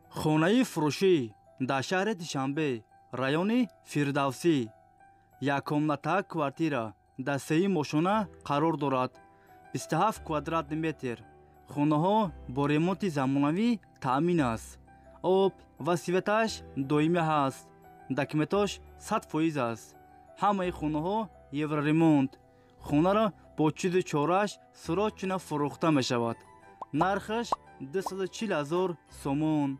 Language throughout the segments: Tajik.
Хонаи фурӯшӣ дар шаҳри Душанбе, райони Фирдавсӣ, яккомната квартира дар сеюм ошёна қарор дорад, 27 квадратный метр. Хонаҳо бо ремонти замонавӣ таъмин аст. Об ва светаш доимӣ ҳаст. Документош 100% аст. Ҳамаи хонаҳо евроремонт. Хонаро бо чизу чорааш срочно фурӯхта мешавад. Нархаш 240 000 сомон.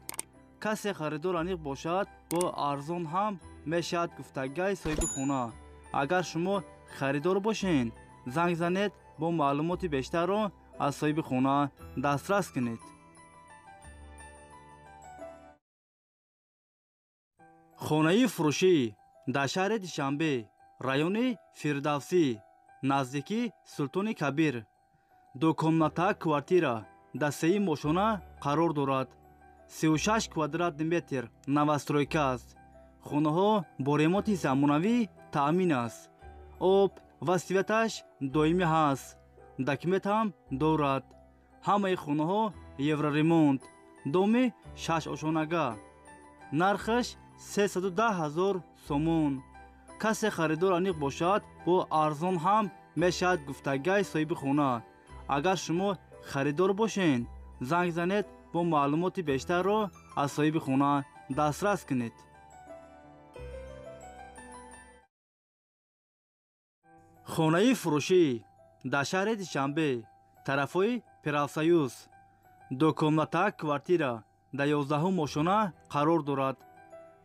Касе харидор аниқ бошад, бо арзон ҳам мешавад, гуфтагай соҳиби хона. Агар шумо харидор бошед, занг занед, бо маълумоти бештарро аз соҳиби хона дастрас кунед. Хонаи фурӯшӣ дар шаҳри Душанбе, райони Фирдавсӣ, наздики Султони Кабир, дукомната квартира дар сеюм ошёна қарор дорад, 36 квадратный метр, новостройка аст. Хонаҳо бо ремонти замонавӣ таъмин аст. Об ва светаш доимӣ ҳаст. Документ ҳам дорад. Ҳамаи хонаҳо евроремонт. Доми шашошонага. Нархаш 310 000 сомон. Касе харидор аниқ бошад, бо арзон ҳам мешавад, гуфтагай соҳиби хона. Агар шумо харидор бошед, занг занед, бо маълумоти бештарро аз соҳиби хона дастрас кунед. Хонаи фурӯшӣ дар шаҳри Душанбе, тарафҳои Профсоюз, дукомната квартира дар 11-ум ошёна қарор дорад,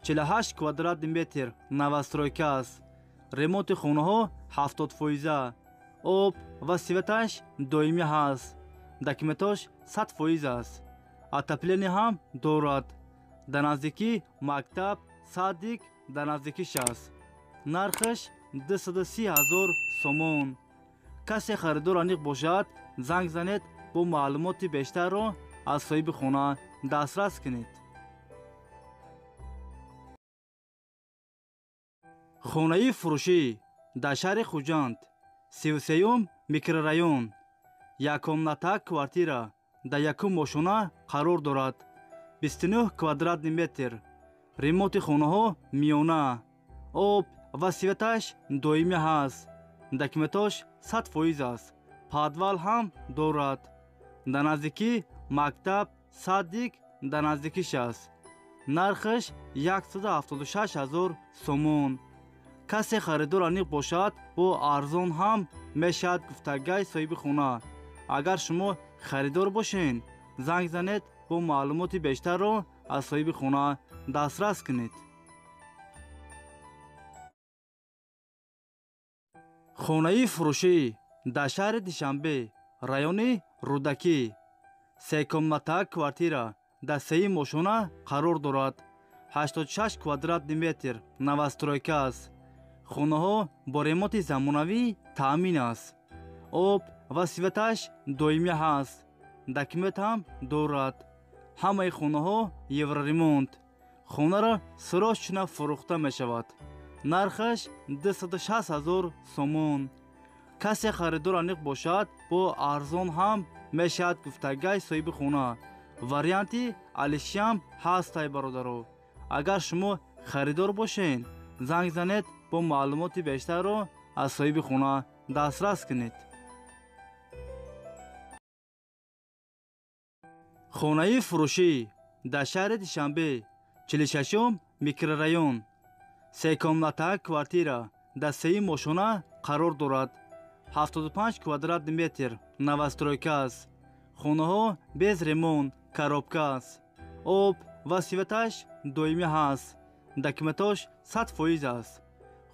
48 квадратный метр, новостройка аст. Ремонти хонаҳо 70%. Об ва светаш доимӣ ҳаст. Документош 100% аст. Отопление ҳам дорад. Дар наздикӣ мактаб, садик дар наздикиш аст. Нархаш 230 000 сомон. Касе харидор аниқ бошад, занг занед, бо маълумоти бештарро аз соҳиби хона дастрас кунед. Хонаи фурӯшӣ дар шаҳри Хуҷанд, 33-юм микрорайон, яккомната квартира дар якум ошёна қарор дорад, 29 квадратный метр. Ремонти хонаҳо миёна. Об ва светаш доимӣ ҳаст. Документош 100% аст. Подвал ҳам дорад. Дар наздикӣ мактаб, садик дар наздикиш аст. Нархаш 176 000 сомон. Касе харидор аниқ бошад, бо арзон ҳам мешавад, гуфтагай соҳиби хона. Агар шумо харидор бошед, занг занед, бо маълумоти бештарро аз соҳиби хона дастрас кунед. Хонаи фурӯшӣ дар шаҳри Душанбе, райони Рӯдакӣ, секомната квартира дар сеюм ошёна қарор дорад, 86 квадратный метр, новостройка аст. Хонаҳо бо ремонти замонавӣ таъмин аст. Об ва светаш доимӣ ҳаст. Документ ҳам дорад. Ҳамаи хонаҳо евроремонт. Хонаро срочно фурӯхта мешавад. Нархаш 260 000 сомон. Касе харидор аниқ бошад, бо арзон ҳам мешавад, гуфтагай соҳиби хона. Варианти алишиам ҳастай, бародаро. Агар шумо харидор бошед, занг занед, бо маълумоти бештарро аз соҳиби хона дастрас кунед. Хонаи фурӯшӣ дар шаҳри Душанбе, 46-ум микрорайон, секомната квартира дар сеюм ошёна қарор дорад, 75 квадратный метр, новостройка аст. Хонаҳо без ремонт, коробка аст. Об ва светаш доимӣ ҳаст. Документош 100% аст.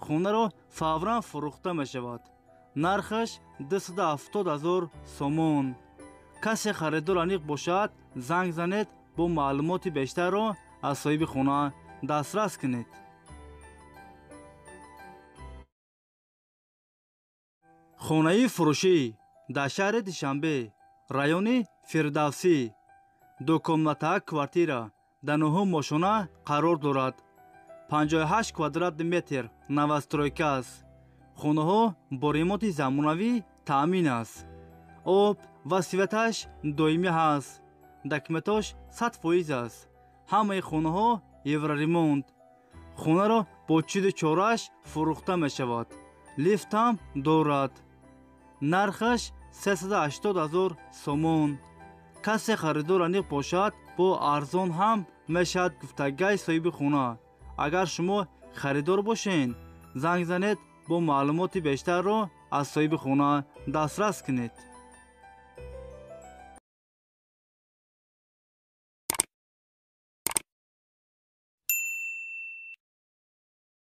Хонаро фавран фурӯхта мешавад. Нархаш 270 000 сомон. Касе харидор аниқ бошад, занг занед, бо маълумоти бештарро аз соҳиби хона дастрас кунед. Хонаи фурӯшӣ дар шаҳри Душанбе, райони Фирдавсӣ, дукомната квартира дар нуҳум ошёна қарор дорад, 58 квадратный метр, новостройка аст. Хонаҳо бо ремонти замонавӣ таъмин аст. Об ва светаш доимӣ ҳаст. Документош 100% аст. Ҳамаи хонаҳо евроремонт. Хонаро бо чиду чорааш фурӯхта мешавад. Лифт ҳам дорад. Нархаш 380 000 сомон. Касе харидор аниқ бошад, бо арзон ҳам мешавад, гуфтагай соҳиби хона. Агар шумо харидор бошед, занг занед, бо маълумоти бештарро аз соҳиби хона дастрас кунед.